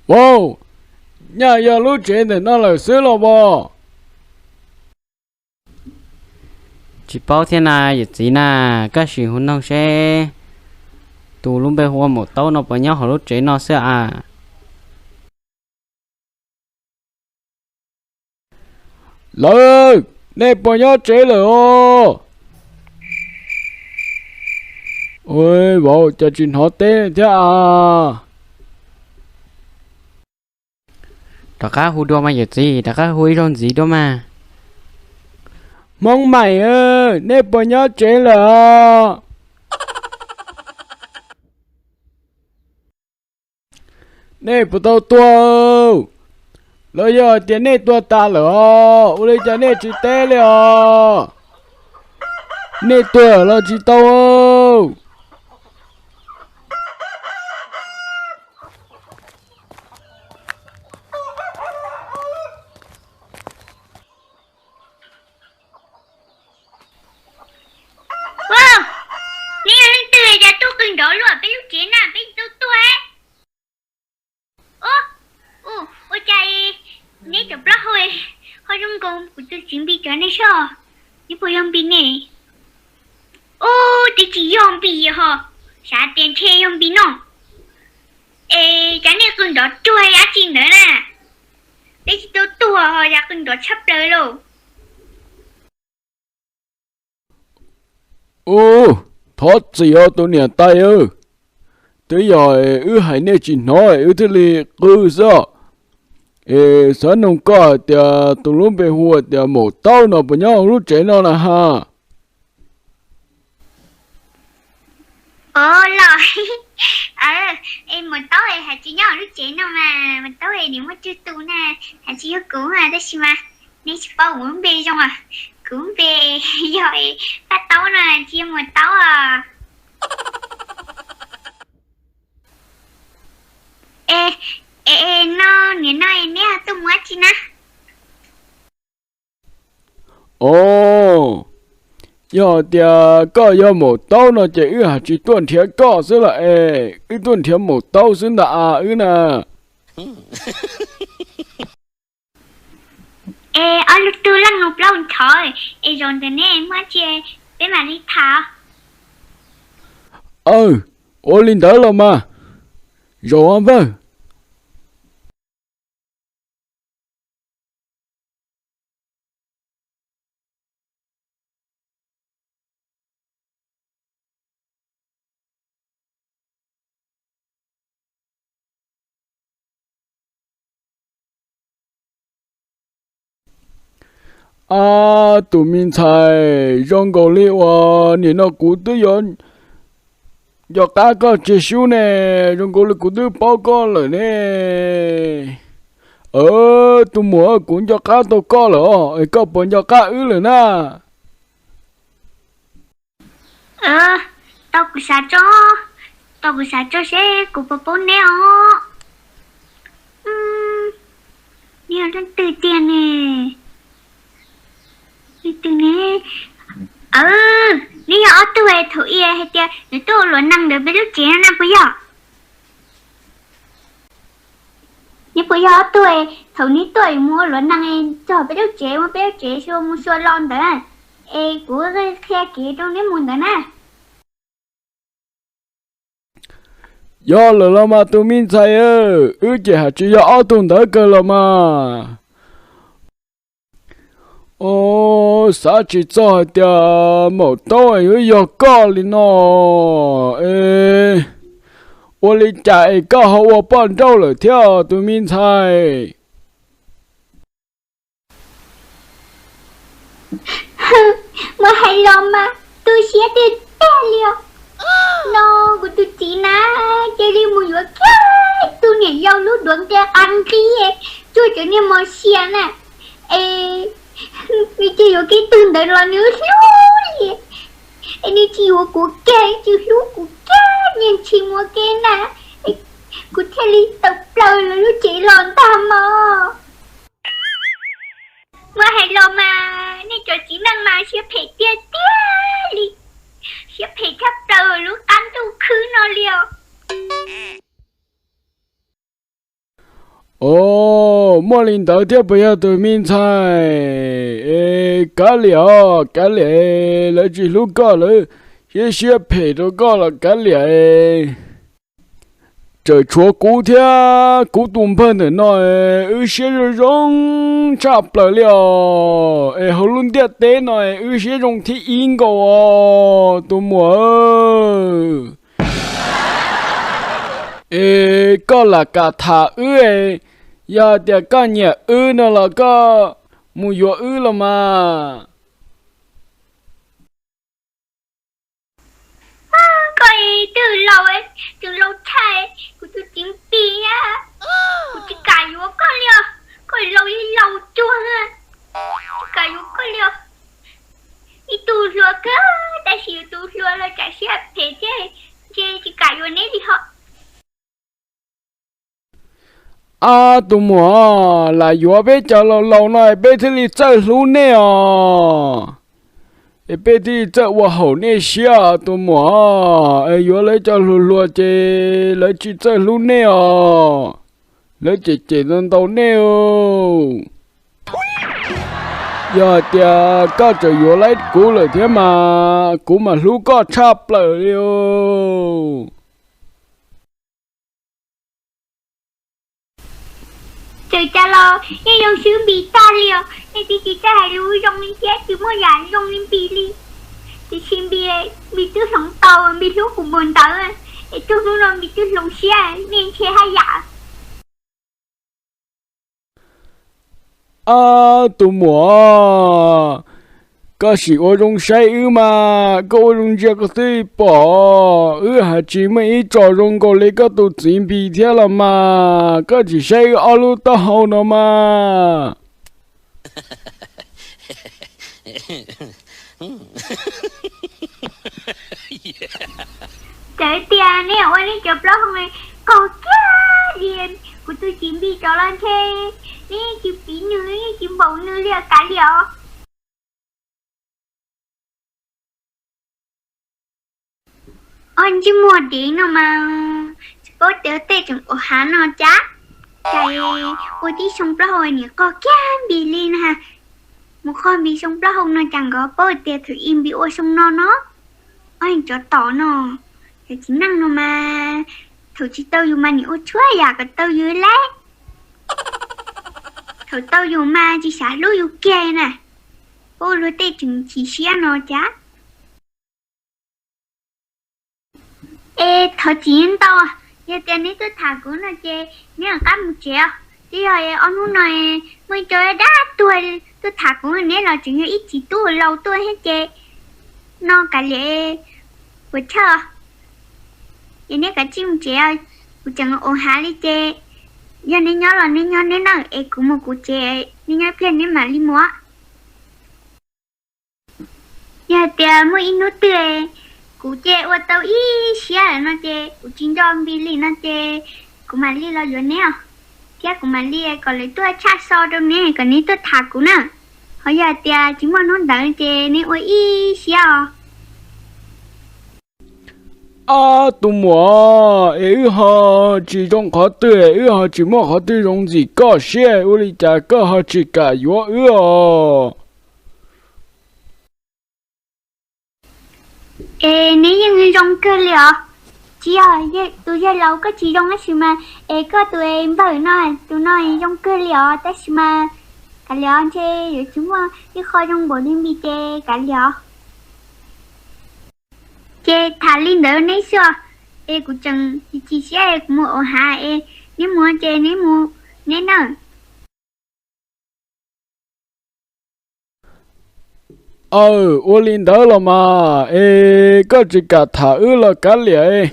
Vauv, nyaj yog lub tsev ntawm no lawm xwb los as? Tsis paub thiab na yawm txiv na, koj sim hu noog seb tus lub npe hu ua Maum Taub no puas nyob hauv lub tsev no xwb as. Lawv, nej puas nyob tsev lawm os? Vauv, cas tsis hnov teb thiab as? Rov qab hu dua mas yawm txiv, rov qab hu ib zaug ntxiv dua mas. Hmoob Maim, nej puas nyob tsev lawm os? Nej puas tau tuag, los yog hais tias nej tuag tas lawm os? Ua li cas nej tsis teb li os? Nej tuag los tsis tau. Neb yog leej twg cas tuaj qw nrov luaj peb lub tsev na, peb tsis tau tuag. Ua cas neb cov plaub hau ho zoo nkaus kuv tus txiv Npis cov nej soj? Neb puas yog Npis ne? Ub, twb tsis yog Npis ho, xav tias ntshe yog Npis no. Es cas nej qw nrov ruag dab tsi ntawd na? Peb tsis tau tuag ho cas qw nrov tshaj plaws lauj. Ub, thov txim os tus niam tais, twb yog wb hais nej tsis hnov wb thiaj li qw xwb. Es xav noog koj hais tias tus lub npe hu tias Maum Taub no puas nyob hauv lub tsev no na ha? Ov, los, es Maum Taub es hais tsis nyob hauv lub tsev no mas, Maum Taub es nws muaj tsawg tus na, hais tsis yog kuv mas, tab sis mas neb tsis paub kuv lub npe zoo os. Kuv lub npe yog Paj Taub no, tsis yog Maum Taub os. Es, es no, nim no neb ho tuaj mus dab tsi na? Os, yog tias koj yog Maum Taub no ces wb haj tsis tuaj nrhiav koj xwb los es, wb tuaj nrhiav Maum Taub xwb ntag wb na. Es ob lub tug leej nus plaub nthov, es zaum ntawm neb muaj dab tsi peb mam li tham. Aw, ua li ntawd los mas, zaum npawg. Ab, tus me ntxhais, zoo nkaus li uas nim no kuv twb yuav nco qab koj tseg sub ne, zoo nkaus li kuv twb paub koj lawm ne. Tus muam, kuv nco qab tau koj lawm os, es koj puas nco qab wb lawm na? Tau kuv xav tso, tau kuv xav tso seb kuv puas paub neb os. Neb yog leej twg tiag ne? Leej twg ne? Neb yog ob tug thaum ub hais tias nws tuaj ua luam nees ntawm peb lub tsev no na puas yog? Neb puas yog ob tug thaum neb tuaj mus ua luam nees txog peb lub tsev, muab peb lub tsev xyuas mus xyuas los ntawd, es kuv qhia kev rau neb mus ntawd na? Yog lawm los mas tus me ntxhais, wb ces haj tsis yog ob tug ntawd kawg los mas. Os, xav tsis txog hais tias Maum Taub yuav yog koj li no. Es ua li cas es koj ho ua poj nrauj lawm thiab tus me ntxhais? Muab hais los mas tu siab tiag tiag li os. No kuv tus txiv na, cia li mus yuav kiag tus niam yau lub duav nqi qab nqi, cuag cov niag mos sia na. Es nws cia yuav kiag tug ntawd los nws hlub li, es nws tsis yuav kuv kiag, tsis hlub kuv kiag, niag ntshis muag kiag na. Kuv thiaj li tawm plaws lawv lub tsev los ntag mog. Muab hais los mas nej cov txiv neej mas siab phem tiag tiag li, siab phem tshaj plaws lub qab ntuj khwb no li os. Muaj li ntawd thiab puas yog tus me ntxhais? Es kav liam, kav liam, lawv tsis hlub koj, lawv siab siab phem rau koj los kav liam. Tseem tshuav kuv thiab kuv tus npawg ntawm no, wb siab zoo zoo tshaj plaws li os. Es hauv lub ntiaj teb no wb siab zoo thib ib nkaus os tus muam. Es koj lam kam tham wb, yog tias koj nyiam wb no los koj mus yuav wb los mas. Koj twb laus, twb laus tshaj kuv tus txiv npis, kuv tsis kam yuav koj li os. Koj laus li laus cuag, tsis kam yuav koj li os. Ib tug hluas kawg tab sis yus tus hluas los tsam siab phem thiab, ntshe tsis kam yuav neb li hos. Ab tus muam, lam yuav peb cov laus laus no peb thiaj li txawj hlub nej os. Es peb thiaj li txawj ua haum nej siab tus muam. Es yuav lawv cov hluas hluas ces lawv tsis txawj hlub nej os. Lawv cem cem ntau ntau nej. Yog hais tias koj tseem yuav laib kuv lawm thiab mas kuv mam hlub koj tshaj plaws li. Txawm cas los yeej zoo swb npis tag li os, nej twb tsis txawj hais lus zoo li thiab tsis muaj yam zoo li npis li. Tiam sis npis, npis twb hloov tau, npis hlub kuv npaum ntawd, es txog hnub no npis twb hloov siab, nej ntshe haj yam. Ab tus muam, koj sim ua zoo saib wb mas, koj ua zoo ntsia koj twb pom wb hais tsis muaj ib tsos zoo nkaus li koj tus txiv npis thiab los mas, koj tsis saib wb ob lub taub hau no mas. Txawm tias neb ua neb cov plaub hau qaug kiag li kuv tus txiv npis rov los ntshe neb yeej tsis piv nws, yeej tsis npaum nws li os, kav liam os. Ob ntsej muag dev no mas, tsis paub tias tej tseem ua hav no cas, cas ua tib xyoo plaub hau niam qaug kiag npis li na. Mus qaug npis xyoo plaub hau no cas nkawd paub tias thaum ub npis ua xyoo no no. Ob tsov tom no, cov txiv neej no mas, thaum tsis tau yus mas nim ua txhua yam kom tau yus lawm. Thaum tau yus mas tsis xav hlub yus kiag na. Ua luag tej tseem chim siab no cas. Es thov txim ntau, yog tias neb tuaj tham kuv no ces neb rov qab mus tsev os. Twb yog ob hnub no muaj ib co dab tuag tuaj tham kuv, neb los tseem yog ib txiv tub laus tuaj thiab ces no kav liam, puas chawj. Ces neb kav tsij mus tsev, kuv tseem ua hav li ces yog neb nyob los neb nyob neb nawb, es kuv mus kuv tsev, neb nyob pliag neb mam li mus. Yog hais tias muaj ib hnub twg kuv ces ua tau ib siab lawm no ces kuv tsis nco npis li no ces kuv mam li los yuav neb os, thiab kuv mam li kom lawv tuaj tshaj xo rau neb kom neb tuaj tham kuv na. Ho yog hais tias tsis muaj hnub ntawd ces neb ua ib siab os. Ab tus muam, es wb ho tsis zoo qhov twg, wb ho tsis muaj qhov twg zoo ntxim koj siab, ua li cas koj ho tsis kam yuav wb os? Es neb yeej zoo kawg li os. Tsis yog tus yawg laus koj tsis zoo tab sis mas, es koj tus npawg no, tus no zoo kawg li os tab sis mas, kav liam os, ntshe yuav tsis muaj ib qho zoo npaum li npis ces kav liam os. Ces tham li ntawd neb xwb os, es kuv tseem chim chim siab es kuv mus ua hav es neb mus ces neb mus neb nawb. Aw, ua li ntawd los mas, es koj tsis kam tham wb los kav liam.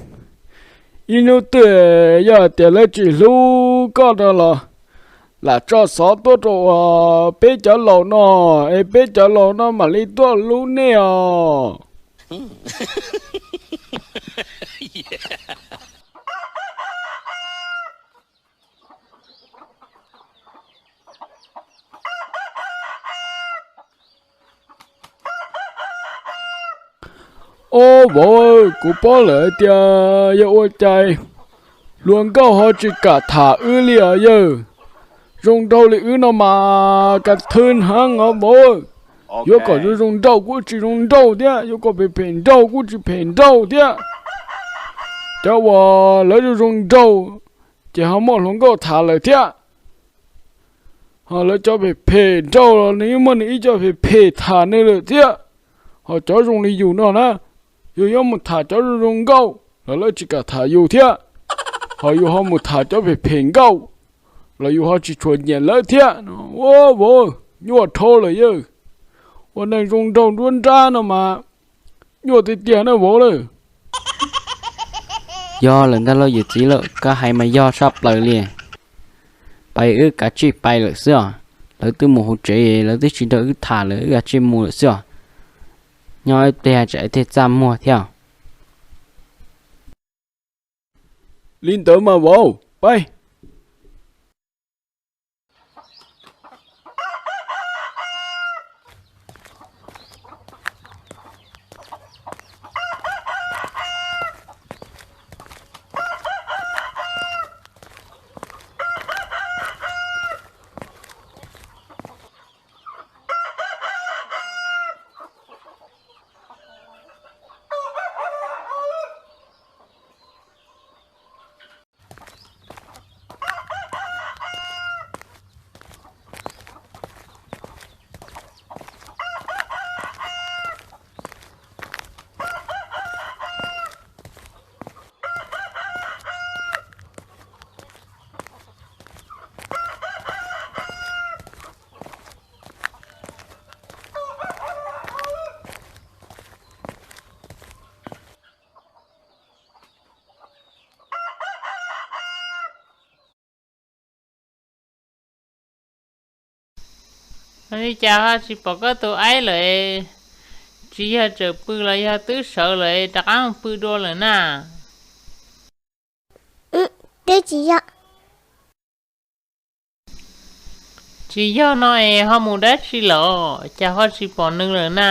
Ib hnub twg yog hais tias lawv tsis hlub koj no los lam tso xov tuaj rau peb cov laus no, es peb cov laus no mam li tuaj hlub nej os. Ob vauv, kuv paub lawm tias yog ua cas hluas nkauj ho tsis kam tham wb li os yawg. Zoo nraug li wb no mas kas thwv heev os vauv. Yuav kom zoo zoo nraug kuj tsis zoo nraug thiab, yuav kom phem phem nraug kuj tsis phem nraug thiab. Cov uas lawv zoo zoo nraug ces ho muaj hluas nkauj tham lawm thiab. Ho lawv cov phem phem nraug los nws yeej muaj nws ib co phem phem tham nws lawm thiab. Ho cov zoo li yus no na, yus yuav mus tham cov zoo zoo nkauj los lawv tsis kam tham yus thiab. Ho yus ho mus tham cov phem phem nkauj los yus ho tsis tshua nyiam lawv thiab. Ua vauv, nyuaj dhau lawm yawg. Ua neeg zoo nraug nruab nrab no mas nyuaj tiag tiag na vauv lawm. Yog lawm ntag lauj yawm txiv lawm, koj hais mas yog saj plaws li. Pais wb kav tsij pais lawm xwb os. Lawv twb mus hauv tsev, lawv twb tsis nrog wb tham lawm, wb kav tsij mus lawm xwb os. Nyob ib pliag tsam thiaj txaj muag thiab. Li ntawd mas vauv, pais. Li cas ho tsis pom koj tus aib lawm? Tsis yog tseem pw los yog twb sawv lawm rov qab pw dua lawm na? Twb tsis yog. Tsis yog no es ho mus dab tsi lawm, cas ho tsis pom nws lawm na?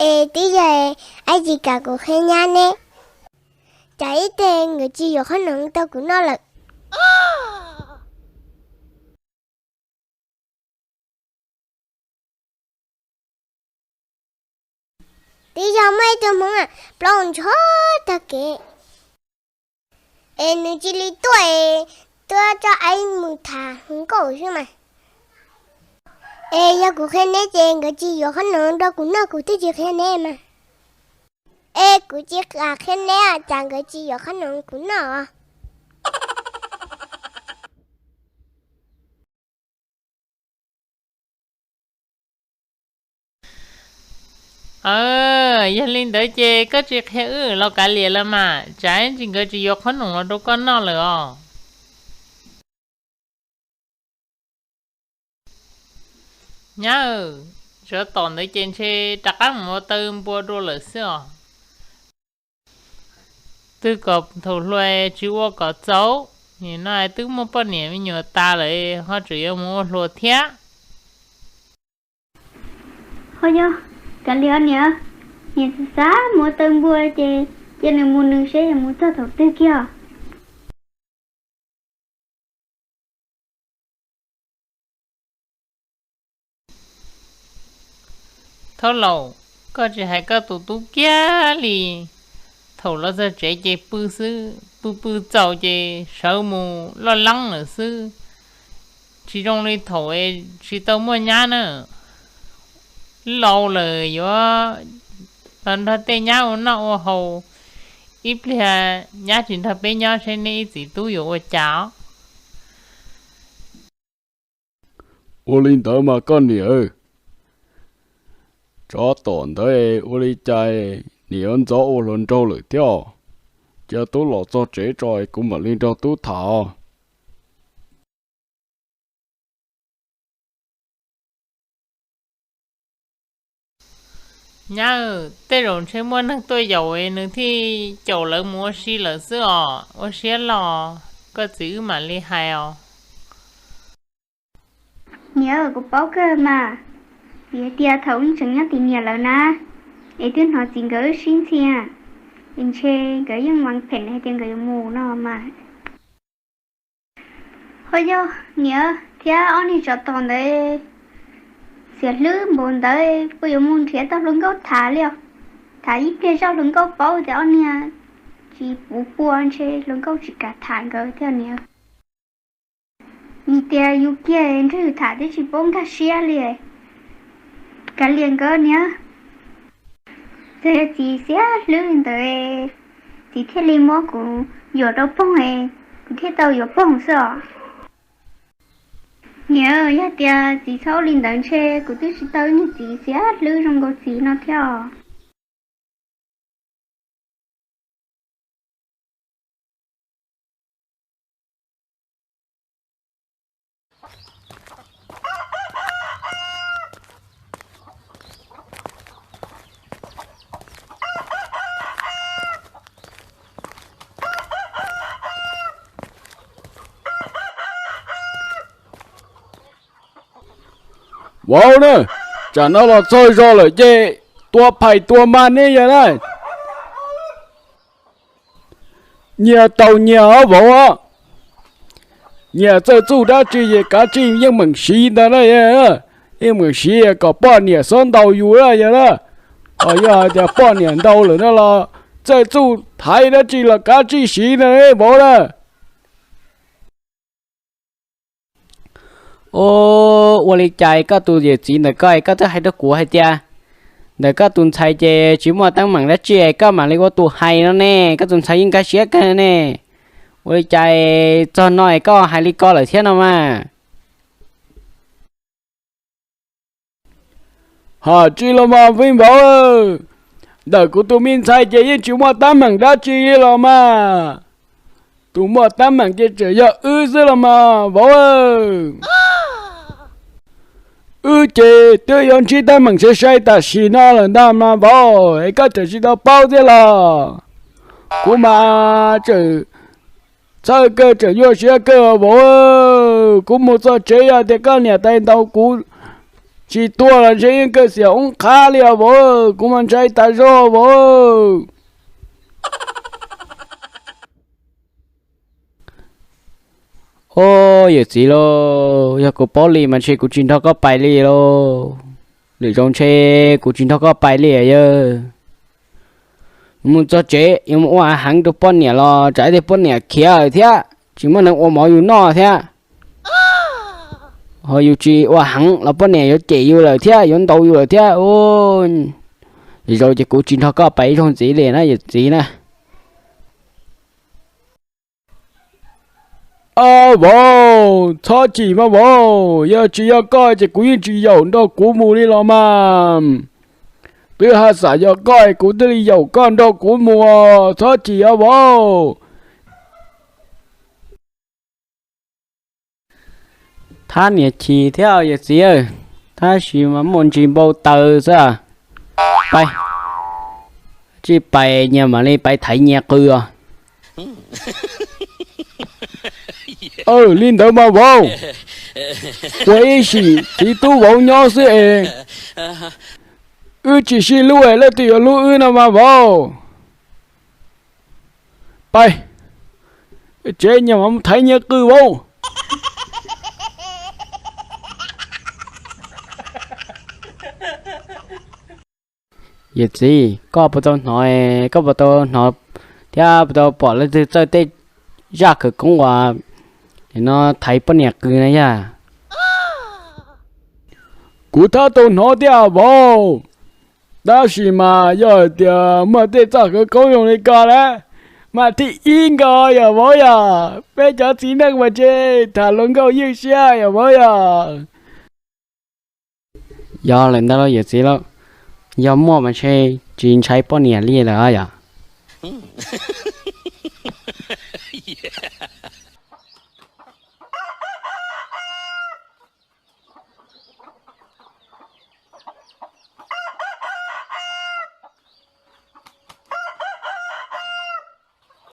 Es twb yog aib tsis kam kuv qhia nyab ne, tsam ib teg nkawd tsis yuav qhob noom rau kuv noj lawm. Twb yog muaj ib tug hmoob plaub ntsho tag kev, es nws cia li tuaj es tuaj coj aib mus tham hluas nkauj xwb mas. Es yog kuv qhia neb ces nkawd tsis yuav qhob noom rau kuv noj, kuv twb tsis qhia neb mas. Es kuv tsis kam qhia neb, tsam nkawd tsis yuav qhob noom kuv noj. Yog li ntawd ces koj tsis qhia wb los kav liam los mas, tsam ib ntsis nkawd tsis yuav qhob noom los rau koj noj lawm os. Nyab, tsov tom ntawd ces ntshe rov qab mus ua taw npua dua lawm xwb os. Twb kom thaum hluas tsis ua kom txaus, nim no twb muaj poj niam me nyuam tas lawm ho tseem yuav mus ua hluas thiab. Ho yog, kav liam niam, niam xav xav mus ua taw npua ces cia nws mus nws seb yuav mus txog thaum twg kiag. Thaub laus, koj tsis hais koj tus tub kiag li. Thaum los txog tsev ces pw xwb, pw pw txaus ces sawv mus loj leeb lawm xwb. Tsis zoo li thaum tsis tau muaj nyab na. Laus lawm yuav los nrog tej nyab ua noj ua haus, ib pliag nyab tsis nrog peb nyob seb neb ib txiv tub yuav ua cas. Ua li ntawd mas koj niam, tsov tom ntawd ua li cas niam yuav ntxov ua hluas nraug lawm thiab. Cia tub los txog tsev tso kuv mam li nrog tub tham. Nyab, tej zaum ntshe muaj neeg tuaj yaum nws thiaj caum lawv mus ua si lawm xwb os. Ua siab los koj txiv wb mam li hais os. Niam, kuv paub kawg mas, vim hais tias thaum wb tseem nyob tim niam lawv na, es twb hnov txiv nkawd wb sib ntxhi, es ntshe nkawd yeej vas phem hais tias nkawd yuav mus no mas. Ho yog niam thiab ob niag tsov tom ntawd xiam hlwb npaum ntawd, puas yuav mus nrhiav tau hluas nkauj tham li os? Tham ib pliag zoj hluas nkauj paub tias ob niag tsis puv pua ntshe hluas nkauj tsis kam tham nkawd thiab niam. Vim tias yus kiag nrog yus tham twb tsis paub nkag siab li. Kav liam nkawd niam. Txawm yog txiv xiam hlwb li ntawd, txiv thiaj li muab kuv yuam rau Poog, kuv thiaj tau yuav Poog xwb os. Niam, yog tias txiv txhob ua li ntawd ntshe kuv twb tsis tau ib niag txiv xiam hlwb zoo nkaus txiv no thiab os. Vauv na, tsam no los txog zos lawm ces tua phais tua mas nej yog na. Nyias tau nyias os vauv os. Nyias txawj txuj dab tsi ces kav tsij yeej meem siv ntawd na. Yeej meem siv kom poj niam txhob ntaus yus na yog na. Ho yog hais tias poj niam ntaus lawm no los txawj txuj thaiv dab tsi los kav tsij siv ntawd vauv na. Ua li cas koj tus yawm txiv ntawm koj, koj twb hais rau kuv hais tias ntawm koj tus ntxhais ces tsis muaj teeb meem dab tsi, koj mam li ua tus hais no ne, koj tus ntxhais yeej nkag siab kawg ne. Ua li cas txog no koj hais li ko lawm thiab no mas? Hais tsis los mas vauv, ntawm kuv tus me ntxhais ces yeej tsis muaj teeb meem dab tsi li los mas. Tus muaj teeb meem ces tseem yog wb xwb los mas vauv. Wb ces twb yuav ntsib teeb meem sai sai tam sim no lawm ntag mas vauv, es koj tseem tsis tau paub thiab los? Kuv mas tseem txhawj kawg tseem nyuaj siab kawg vauv. Kuv mus txog tsev yog tias koj niam tais ntaus kuv tsis tuag los ntshe yeej kawg xiam oob qhab li os vauv, kuv mas ntshai tas zog vauv. Au, yawm txiv lauj, yog kuv paub li mas ntshe kuv tsis nrog koj pais li lauj. Lwm zaus ntshe kuv tsis nrog koj pais li yawg. Mus txog tsev yuav mus ua heev rau poj niam los tsam ib teg poj niam khiav lawm thiab tsis muaj neeg ua mov yus noj thiab. Ho yus tsis ua heev los poj niam yuav cem yus lawm thiab yuav ntaus yus lawm thiab. Lwm zaus ces kuv tsis nrog koj pais ib zaug ntxiv li na yawm txiv na. Ab vauv, txhob chim mas vauv, yog tsis yog koj ces kuv yeej tsis yaum nrog kuv mus li los mas. Twb haj xam yog koj es kuv thiaj li yaum koj nrog kuv mus, txhob chim os vauv. Thab niam chim thiab yawm txiv, tab sis mas muaj ntsis npau taws xwb. Pais, tsij pais nyias mam li pais thaiv nyias qws os. Li ntawd mas vauv, ua ib sim txiv tub vauv nyob xwb es wb tsis sib hlub es leej twg yuav hlub wb no mas vauv. Pais, tsev nyias mam thaiv nyias qws vauv. Yawm txiv, koj puas tau hnov, koj puas tau hnov thiab puas tau pom leej twg txawj tej zaj khawv koob uas no thaiv poj niam qws na yog? Kuv thiaj tau hnov thiab vauv, tab sis mas yog hais tias muaj tej txoj khawv koob zoo li ko na, mas thib ib nkaus yog vauv yog, peb cov txiv neej mas ntshe tham hluas nkauj ywj siab yog vauv yog. Yog lawm ntag lauj yawm txiv lauj, yog muaj mas ntshe tsis ntshai poj niam li lawm yog.